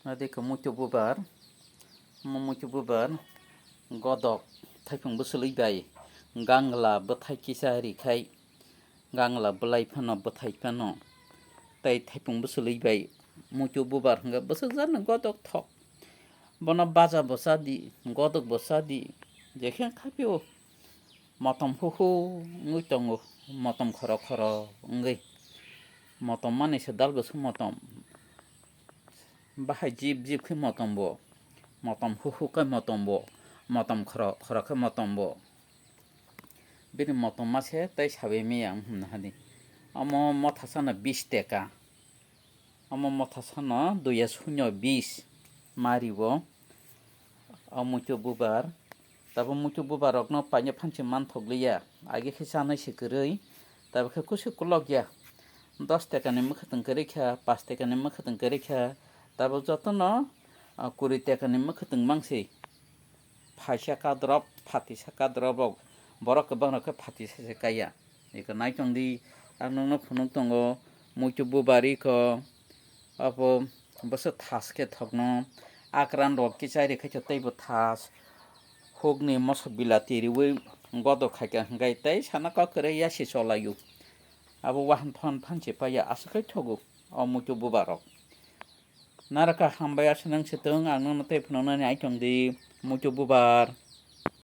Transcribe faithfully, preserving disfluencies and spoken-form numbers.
Adikhe muitu bubar, omo muitu bubar godok thaipung bwswlwi bai gangla bwthai kisa rikhai, gangla bwlai phano bwthai phano tei thaipung bwswlwi bai muitu bubar hwnkhe bwswk jani godok thok. Bono baja bo cha di, godok bo cha di, jekhe wngkha phio motom huhu wngwi tongo, motom khoro khoro wngwi. Motom mani se dal bwswk motom. Bahai jip jip khe motom bo, motom huhu khe motom bo, motom khoro khoro khe motom bo. Bini motom ma se tei sabai maya wng hwnna hani. Omo mothasano bis teka. Omo mothasano duiya sunyo bis ma rio. O muitu bubar. Tabo muitu bubar rokno paina phansi manthok liya. Age khe chanai se kwrwi. Tabo khe kusu kulok ya. Dos tekani mwkhwtwng kwrwi kha, pas tekani mwkhwtwng kwrwi kha. Tabo jotono, ah, kuri tekani mwkhwtwng mangsi. Phaisa kadrop, phatisa kadrop rok, borok kwbang rok khe phatisa se kaiya. Eko nai tong di, ang nokno phunuk tongo, muitu bubar iko, abo bwswk thas khe thokno, akran rok kichai rikhaikhe teibo thas, hukni moso bilati riwi godok khaikha hwnkhe tei sana kok kwrwi yasi cholaio. Abo wahan phan phan se paiya, aswk khe thogo o muitu bubar rok. Narwkha hambai aswk nang se tong, ang nokno tei phunuknani ai tong di, muitu bubar.